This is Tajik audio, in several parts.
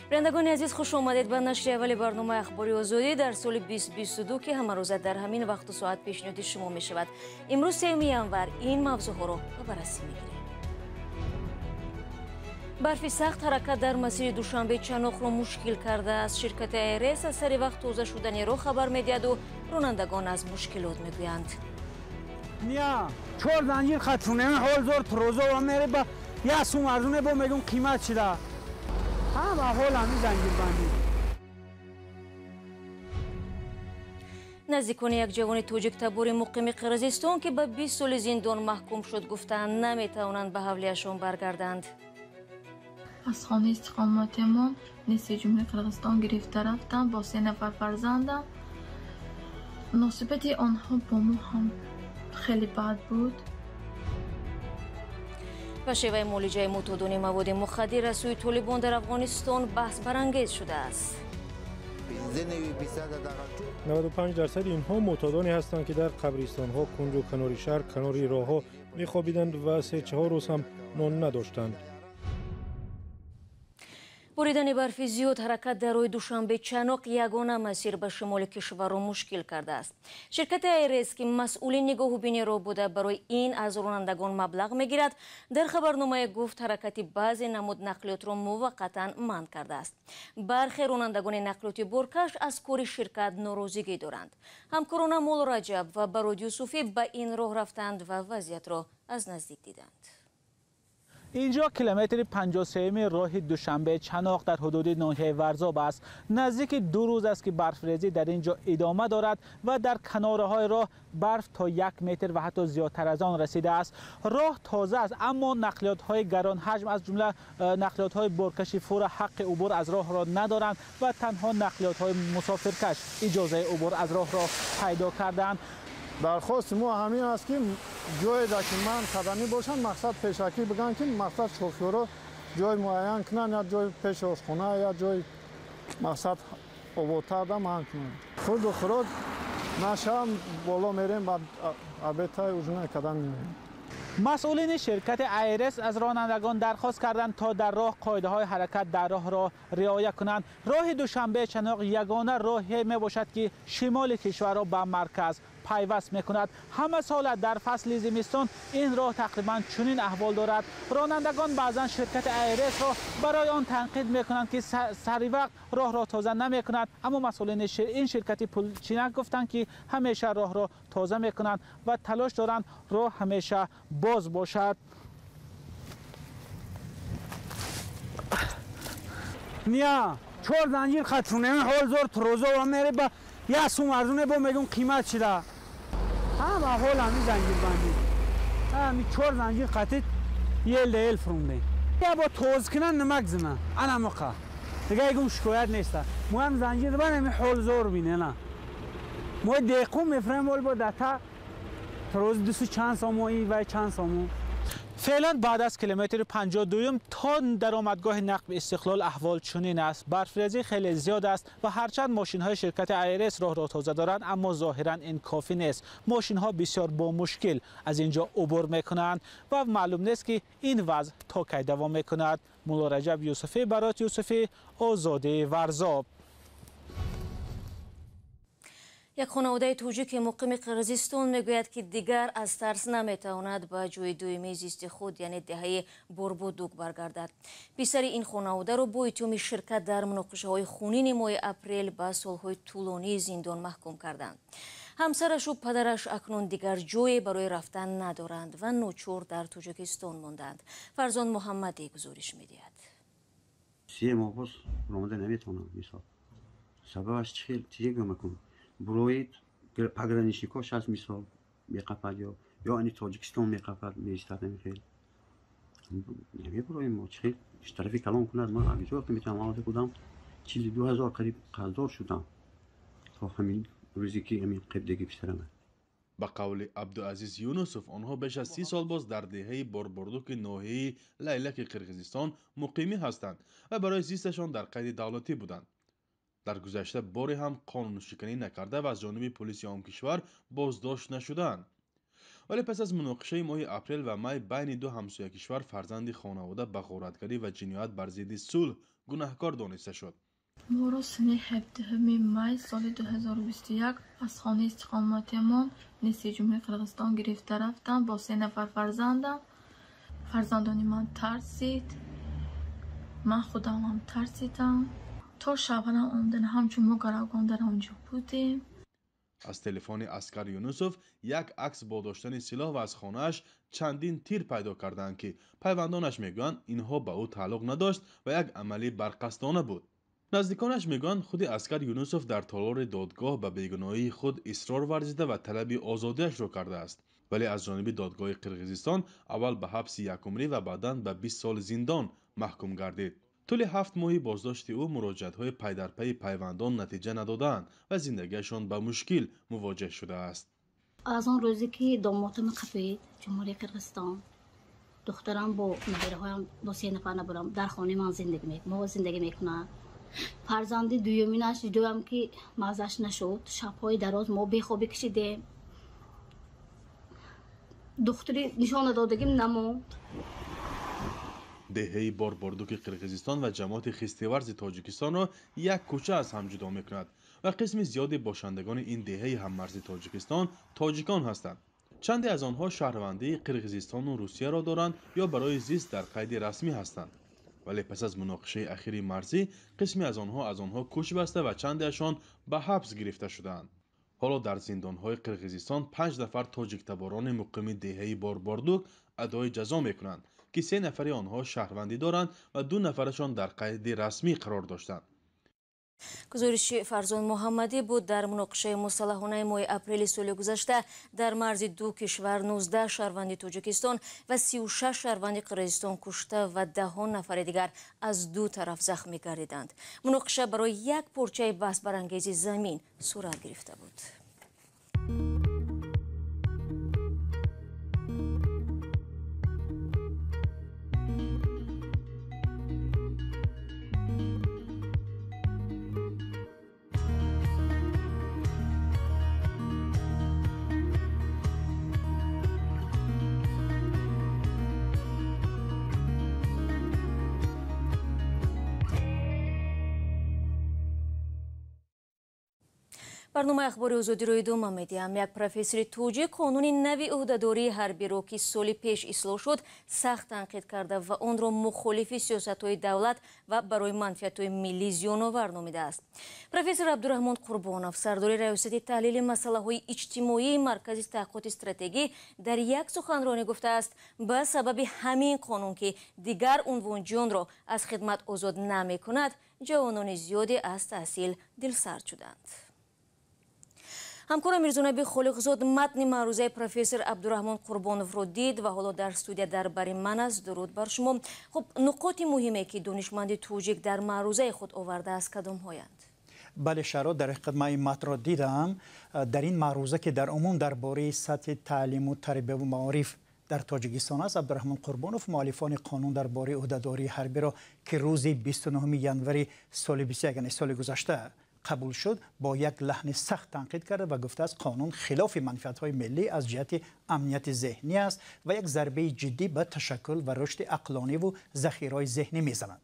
Бинандагони азиз, хуш омадед ба нашри аввали барномаи Ахбори Озодӣ дар соли 2022, ки ҳамарӯза дар ҳамин вақту соат пешниҳоди шумо мешавад. Имрӯз 3 январ ин мавзӯъҳоро ба баррасӣ мегирем. Барфи сахт ҳаракат дар масири Душанбе Чаноқро мушкил кардааст. Ширкати АРС аз сари вақт тоза шудани роҳ хабар медиҳаду ронандагон аз мушкилот мегӯянд. Ния, чор занҷир хатунем, ҳол зор трозо мере ба я сум арзуне бо мегум қимат шуда. Ҳама ҳол ҳамин занҷирбандӣ. Наздикони як ҷавони тоҷиктабори муқими Қирғизистон, ки ба 20 соли зиндон маҳкум шуд, гуфтаанд наметавонанд ба ҳавлияшон баргарданд. Аз хонаи истиқоматиамон нисфи ҷумҳурии Қирғизистон гирифта рафтам бо 3 нафар фарзандам. Муносибати онҳо бо мо ҳам хеле бад буд. Ба шеваи муолиҷаи муътодони маводи мухаддир аз сӯи Толибон дар Афғонистон баҳс барангез шудааст. 95% инҳо муътодоне ҳастанд, ки дар қабристонҳо, кунҷу канори шаҳр, канори роҳҳо мехобиданд ва 3-4 рӯз ҳам нон надоштанд. Боридани барфи зиёд ҳаракат дар роҳи Душанбе Чаноқ ягона масир ба шимоли кишварро мушкил кардааст. Ширкати АРС, ки масъули нигоҳубини роҳ буда, барои ин аз ронандагон маблағ мегирад, дар хабарномае гуфт ҳаракати баъзе намуд нақлиётро муваққатан манъ кардааст. Бархе ронандагони нақлиёти боркаш аз кори ширкат норозигӣ доранд. Ҳамкорона Мулло Раҷаб ва Барод Юсуфӣ ба ин роҳ рафтанд ва вазъиятро аз наздик диданд. Инҷо километри 53 роҳи Душанбе Чаноқ дар ҳудуди ноҳияи Варзоб аст. Наздики 2 рӯз аст, ки барфрезӣ дар ин ҷо идома дорад ва дар канораҳои роҳ барф то 1 метр ва ҳатто зиёдтар аз он расидааст. Роҳ тоза аст, аммо нақлиётҳои гаронҳаҷм, аз ҷумла нақлиётҳои боркаши фура, ҳаққи убур аз роҳро надоранд ва танҳо нақлиётҳои мусофиркаш иҷозаи убур аз роҳро пайдо карданд. Дархости мо ҳамин аст, ки ҷое ки ман қадамӣ бошанд, мақсад пешакӣ бигӯянд, ки мақсад шофёро ҷой муайян кунанд, я ҷои пеши ошхона, я ҷои мақсад ободтарда манъ кунанд. Хурду хӯрок нашавам, боло мерем, баъд обедтай ужина кардан меоем. Масъулини ширкати АРС аз ронандагон дархост карданд, то дар роҳ қоидаҳои ҳаракат дар роҳро риоя кунанд. Роҳи Душанбе Чаноқ ягона роҳе мебошад, ки шимоли кишварро ба марказ пайваст мекунад. Ҳама сола дар фасли зимистон ин роҳ тақрибан чунин аҳвол дорад. Ронандагон баъзан ширкати АРС-ро барои он танқид мекунанд, ки сари вақт роҳро тоза намекунад, аммо масъулини ин ширкати пулчинак гуфтанд, ки ҳамеша роҳро тоза мекунанд ва талош доранд роҳ ҳамеша боз бошад. Ния, чор занҷир хатунем, ҳол зор трозо мере ба я сум арзуне бо мегум қимат шуда. Ҳама ҳол ҳамин занҷирбандӣ. Ҳамин чор занҷир қатит ел да ел фурумдем. Я бо тоз кунан намак зина. Ана муқа. Дига ягум шикоят неста. Мо ҳам занҷир бан ҳамин ҳол зор бине на. Мо деқум мефурем ҳол бо дата троз 200 чанд сомоӣ ва чанд сомон. Феълан баъд аз километри 52 то даромадгоҳи нақби Истиқлол аҳвол чунин аст. Барфрезӣ хеле зиёд аст ва ҳарчанд мошинҳои ширкати АРС роҳро тоза доранд, аммо зоҳиран ин кофӣ нест. Мошинҳо бисёр бо мушкил аз ин ҷо убур мекунанд ва маълум нест, ки ин вазъ то кай давом мекунад. Мулло Раҷаб Юсуфӣ, Барот Юсуфӣ, Озодӣ, Варзоб. Як хонаводаи тоҷики муқими Қирғизистон мегӯяд, ки дигар аз тарс наметавонад ба ҷои дуюмии зисти худ, яъне деҳаи Борбудук, баргардад. Писари ин хонаводаро бо иттиҳоми ширкат дар муноқишаҳои хунини моҳи апрел ба солҳои тӯлонии зиндон маҳкум карданд. Ҳамсарашу падараш акнун дигар ҷое барои рафтан надоранд ва ночор дар Тоҷикистон монданд. Фарзон Муҳаммадӣ гузориш медиҳад. 3 моҳ боз омада наметавонам. Мисол сабабаш чӣ гӯям? Буроид пограничникҳо шаст мисол меқапад ё ани Тоҷикистон меқапад, меистад намехел. Намебуроем мо, чӣ хел тарафи калон кунад. Ман ҷо метавонам, омада будам 42 000 қариб қарздор шудам то ҳамин рӯзе ки ҳамин қибдагӣ писарама. Ба қавли Абдуазиз Юнусов, онҳо беш аз 30 сол боз дар деҳаи Борбордуки ноҳияи Лайлаки Қирғизистон муқимӣ ҳастанд ва барои зисташон дар қайди давлатӣ буданд. Дар гузашта боре ҳам қонуншиканӣ накарда ва аз ҷониби полиси он кишвар боздошт нашудаанд. Вале пас аз муноқишаи моҳи апрел ва май байни ду ҳамсоя кишвар фарзанди хонавода ба ғоратгарӣ ва ҷиноят бар зидди сулҳ гунаҳкор дониста шуд. Моро сини 17 май соли 2021 аз хонаи истиқоматиамон нисфи Ҷумҳурии Қирғизистон гирифта рафтам бо 3 нафар фарзандам. Фарзандони ман тарсид, ман худам ҳам тарсидам. То шавҳарам омадан ҳамчун мо гаравгон дар он ҷо будем. Аз телефони Аскар Юнусов як акс бо доштани силоҳ ва аз хонааш чандин тир пайдо карданд, ки пайвандонаш мегӯянд инҳо ба ӯ тааллуқ надошт ва як амали барқасдона буд. Наздиконаш мегӯянд худи Аскар Юнусов дар толори додгоҳ ба бегуноҳии худ исрор варзида ва талаби озодиашро кардааст. Вале аз ҷониби додгоҳи Қирғизистон аввал ба ҳабси якумрӣ ва баъдан ба 20 соли зиндон маҳкум гардид. Тӯли 7 моҳи боздошти ӯ муроҷиатҳои пайдарпайи пайвандон натиҷа надодаанд ва зиндагиашон ба мушкил мувоҷеҳ шудааст. Аз он рӯзе ки домодам қапид Ҷумҳурии Қирғизистон, духтарам бо набераҳоям бо 3 нафар набурам дар хонаи ман зиндагӣ мекунад. Фарзанди дуюминаш ҷудоям ки маззаш нашуд, шабҳои дароз мо бехобӣ кашидем. Духтури нишона додагим намонд. Деҳаи Борбордуки Қирғизистон ва ҷамоати Хистеварзи Тоҷикистонро як кӯча аз ҳам ҷудо мекунад ва қисми зиёди бошандагони ин деҳаи ҳаммарзи Тоҷикистон тоҷикон ҳастанд. Чанде аз онҳо шаҳрвандии Қирғизистону Русияро доранд ё барои зист дар қайди расмӣ ҳастанд. Вале пас аз муноқишаи ахири марзӣ қисме аз онҳо кӯч баста ва чандеашон ба ҳабс гирифта шудаанд. Ҳоло дар зиндонҳои Қирғизистон 5 нафар тоҷиктаборони муқими деҳаи Борбордук адои ҷазо мекунанд, ки 3 нафари онҳо шаҳрвандӣ доранд ва 2 нафарашон дар қайди расмӣ қарор доштанд. Гузориши Фарзон Муҳаммадӣ буд. Дар муноқишаи мусаллаҳонаи моҳи апрели соли гузашта дар марзи ду кишвар 19 шаҳрванди Тоҷикистон ва 36 шаҳрванди Қирғизистон кушта ва даҳон нафари дигар аз ду тараф захмӣ гардиданд. Муноқиша барои як порчаи баҳсбарангези замин сурат гирифта буд. Барномаи ахбори озодиро идома медиҳам. Як профессори тоҷик қонуни нави ӯҳдадории ҳарбиро, ки соли пеш ислоҳ шуд, сахт танқид карда ва онро мухолифи сиёсатҳои давлат ва барои манфиатҳои миллӣ зиёновар номидааст. Профессор Абдураҳмон Қурбонов, сардори раёсати таҳлили масъалаҳои иҷтимоии Маркази таҳқиқоти стратегӣ, дар як суханронӣ гуфтааст, ба сабаби ҳамин қонун, ки дигар унвонҷиёнро аз хидмат озод намекунад, ҷавонони зиёде аз таҳсил дилсард шуданд. Ҳамкора Мирзонаби Холиқзод матни маърузаи профессор Абдураҳмон Қурбоновро дид ва ҳоло дар студия дар бари ман аст. Дуруд бар шумо. Хуб, нуқоти муҳиме, ки донишманди тоҷик дар маърузаи худ овардааст, кадомҳоянд? Бале, шаро, дар ҳақиқат ман ин матнро дидам. Дар ин маъруза, ки дар умум дар бораи сатҳи таълиму тарбияву маориф дар Тоҷикистон аст, Абдураҳмон Қурбонов муаллифони қонун дар бораи ӯҳдадории ҳарбиро, ки рӯзи 29 январи соли 21, яъне соли гузашта қабул шуд, бо як лаҳни сахт танқид карда ва гуфтааст, қонун хилофи манфиатҳои миллӣ аз ҷиҳати амнияти зеҳнӣ аст ва як зарбаи ҷиддӣ ба ташаккул ва рушди ақлониву захираҳои зеҳнӣ мезанад.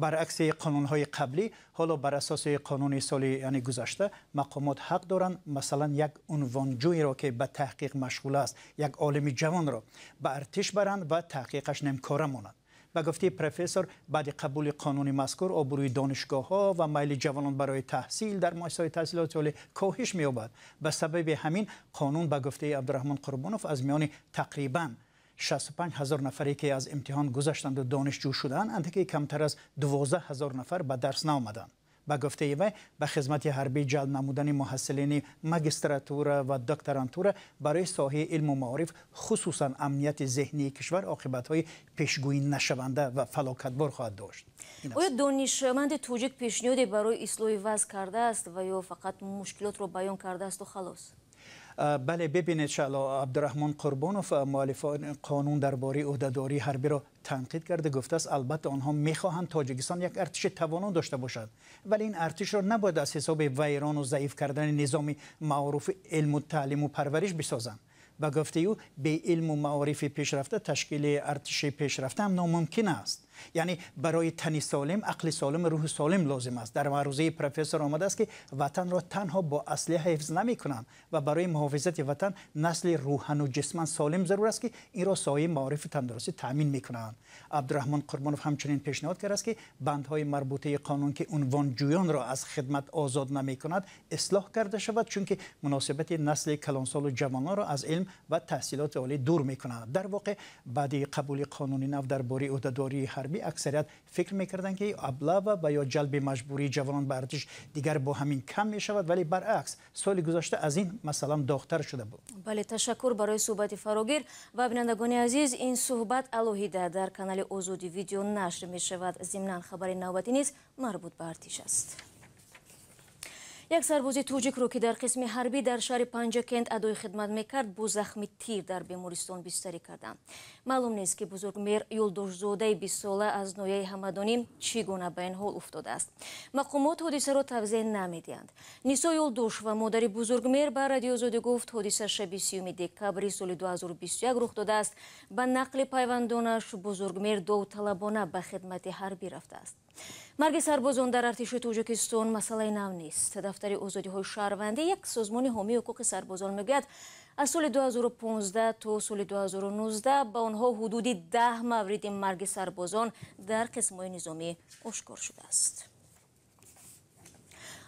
Баръакси қонунҳои қаблӣ, ҳоло бар асоси қонуни соли яъне гузашта мақомот ҳақ доранд, масалан, як унвонҷӯйро, ки ба таҳқиқ машғул аст, як олими ҷавонро ба артиш баранд ва таҳқиқаш нимкора монад. Ба гуфтаи профессор, баъди қабули қонуни мазкур обрӯи донишгоҳҳо ва майли ҷавонон барои таҳсил дар муассисаҳои таҳсилоти олӣ коҳиш меёбад. Ба сабаби ҳамин қонун, ба гуфтаи Абдураҳмон Қурбонов, аз миёни тақрибан 65 ҳазор нафаре, ки аз имтиҳон гузаштанду донишҷӯ шуданд, андаке камтар аз 12 ҳазор нафар ба дарс наомаданд. Ба гуфтаи вай, ба хизмати ҳарбӣ ҷалб намудани муҳассилини магистратура ва докторантура барои соҳаи илму маориф, хусусан амнияти зеҳнии кишвар, оқибатҳои пешгӯӣ нашаванда ва фалокатбор хоҳад дошт. Оё донишманди тоҷик пешниҳоде барои ислоҳи вазъ кардааст ва ё фақат мушкилотро баён кардаасту халос? Бале, бибинед, шаъло, Абдураҳмон Қурбонов муаллифони қонун дар бораи ӯҳдадории ҳарбиро танқид карда гуфтааст, албатта онҳо мехоҳанд Тоҷикистон як артиши тавоно дошта бошад, вале ин артишро набояд аз ҳисоби вайрону заиф кардани низоми маъруфи илму таълиму парвариш бисозанд. Ба гуфтаи ӯ, бе илму маорифи пешрафта ташкили артиши пешрафта ҳам номумкин аст. Яъне барои тани солим ақли солим, рӯҳи солим лозим аст. Дар маърузаи профессор омадааст, ки ватанро танҳо бо аслиҳа ҳифз намекунанд ва барои муҳофизати ватан насли рӯҳану ҷисман солим зарур аст, ки инро соҳаи маорифу тандурустӣ таъмин мекунанд. Абдураҳмон Қурбонов ҳамчунин пешниҳод кардааст, ки бандҳои марбутаи қонун, ки унвонҷӯёнро аз хидмат озод намекунад, ислоҳ карда шавад, чунки муносибати насли калонсолу ҷавононро аз илм ва таҳсилоти олӣ дур мекунад. Дар воқеъ, баъди қабули қонуни нав дар бораи ӯҳдадории ҳарбӣ аксарият фикр мекарданд, ки облава ва ё ҷалби маҷбурии ҷавонон ба артиш дигар бо ҳамин кам мешавад, вале баръакс, соли гузашта аз ин масъала доғтар шуда буд. Бале, ташаккур барои суҳбати фарогир ва бинандагони азиз, ин суҳбат алоҳида дар канали Озодӣ видео нашр мешавад. Зимнан хабари навбатӣ низ марбут ба артиш аст. Як сарбози тоҷикро, ки дар қисми ҳарбӣ дар шаҳри Панҷакент адои хидмат мекард, бо захми тир дар бемористон бистарӣ карданд. Маълум нест, ки Бузургмер Юлдошзодаи 20-сола аз ноҳияи Ҳамадонӣ чӣ гуна ба ин ҳол уфтодааст. Мақомот ҳодисаро тавзеҳ намедиҳанд. Нисо Юлдош ва модари Бузургмер ба Радиои Озодӣ гуфт, ҳодиса шаби 30 декабри соли 2021 рух додааст. Ба нақли пайвандонаш, Бузургмер довталабона ба хидмати ҳарбӣ рафтааст. Марги сарбозон дар артиши Тоҷикистон масъалаи нав нест. Дафтари озодиҳои шаҳрвандӣ, як созмони ҳомии ҳуқуқи сарбозон, мегӯяд, аз соли 2015 то соли 2019 ба онҳо ҳудуди 10 мавриди марги сарбозон дар қисмҳои низомӣ ошкор шудааст.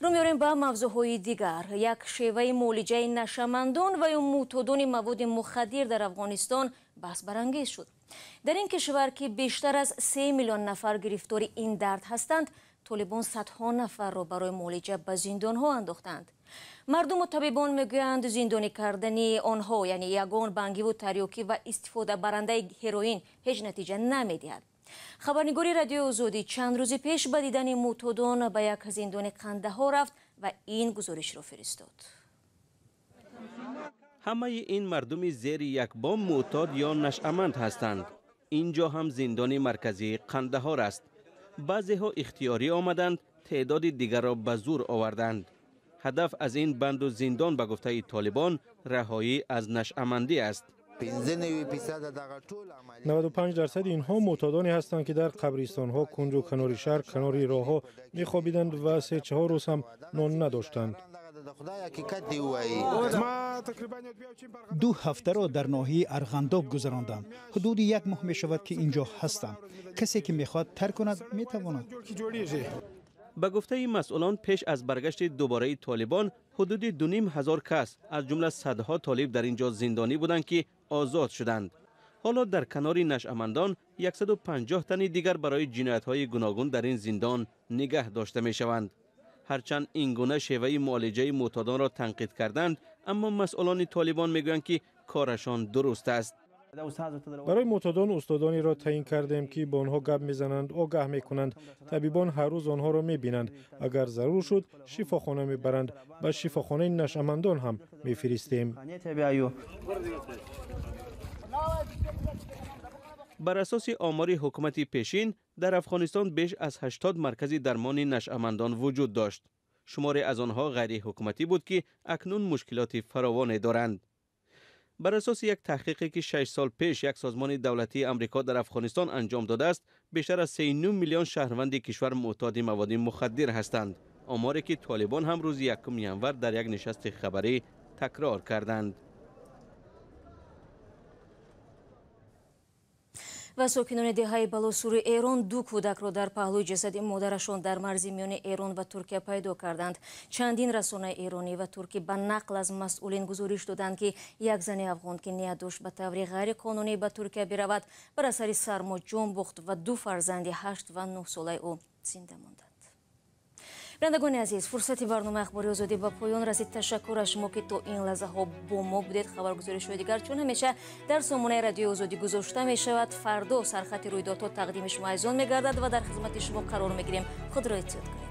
Рӯ меорем ба мавзӯъҳои дигар. Як шеваи муолиҷаи нашъамандон ва ё мӯътодони маводи мухаддир дар Афғонистон баҳсбарангез шуд. Дар ин кишвар, ки бештар аз 3 миллион нафар гирифтори ин дард ҳастанд, толибон садҳо нафарро барои муолиҷа ба зиндонҳо андохтанд. Мардуму табибон мегӯянд, зиндонӣ кардани онҳо, яъне ягон бангиву тарёкӣ ва истифодабарандаи ҳероин, ҳеҷ натиҷа намедиҳад. Хабарнигори Радиои Озодӣ чанд рӯзи пеш ба дидани мӯътодон ба як зиндони Қандаҳор рафт ва ин гузоришро фиристод. Ҳамаи ин мардуми зери як бом мӯътод ё нашъаманд ҳастанд. Инҷо ҳам зиндони марказии Қандаҳор аст. Баъзеҳо ихтиёрӣ омаданд, теъдоди дигарро ба зур оварданд. Ҳадаф аз ин банду зиндон, ба гуфтаи толибон, раҳоӣ аз нашъамандӣ аст. 95% инҳо мӯътодоне ҳастанд, ки дар қабристонҳо, кунҷу канори шаҳр, канори роҳҳо мехобиданд ва 3-4 рӯз ҳам нон надоштанд. 2 ҳафтаро дар ноҳияи Арғандоб гузарондам. Ҳудуди як моҳ мешавад, ки инҷо ҳастам. Касе ки мехоҳад тарк кунад, метавонад. Ба гуфтаи масъулон, пеш аз баргашти дубораи толибон ҳудуди 2500 кас, аз ҷумла садҳо толиб, дар инҷо зиндонӣ буданд, ки озод шуданд. Ҳоло дар канори нашъамандон 150 тани дигар барои ҷиноятҳои гуногун дар ин зиндон нигаҳ дошта мешаванд. Ҳарчанд ин гуна шеваи муолиҷаи мӯътодонро танқид карданд, аммо масъулони толибон мегӯянд, ки корашон дуруст аст. Барои мӯътодон устодонеро таъин кардем, ки бо онҳо гап мезананд, огаҳ мекунанд. Табибон ҳар рӯз онҳоро мебинанд. Агар зарур шуд, шифохона мебаранд. Ба шифохонаи нашъамандон ҳам мефиристем. Бар асоси омори ҳукумати пешин, дар Афғонистон беш аз 80 маркази дармони нашъамандон вуҷуд дошт. Шуморе аз онҳо ғайриҳукуматӣ буд, ки акнун мушкилоти фаровоне доранд. Бар асоси як таҳқиқе, ки 6 сол пеш як созмони давлатии Амрико дар Афғонистон анҷом додааст, бештар аз 3.9 миллион шаҳрванди кишвар мӯътоди маводи мухаддир ҳастанд. Оморе ки толибон ҳам рӯзи 1 январ дар як нишасти хабарӣ такрор карданд. Ва сокинони деҳаи Балосури Эрон 2 кӯдакро дар паҳлӯи ҷасади модарашон дар марзи миёни Эрон ва Туркия пайдо карданд. Чандин расонаи эронӣ ва туркӣ ба нақл аз масъулин гузориш доданд, ки як зани афғон, ки ният дошт ба таври ғайриқонунӣ ба Туркия биравад, бар асари сармо ҷон бохт ва 2 фарзанди 8 ва 9 солаи ӯ зинда монданд. Бинандагони азиз, фурсати барномаи Ахбори Озодӣ ба поён расид. Ташаккур аз шумо, ки то ин лаҳзаҳо бо мо будед. Хабаргузоришҳои дигар чун ҳамеша дар сомонаи Радиои Озодӣ гузошта мешавад. Фардо сархати рӯйдодҳо тақдими шумо азизон мегардад ва дар хизмати шумо қарор мегирем. Худро эҳтиёт кунед.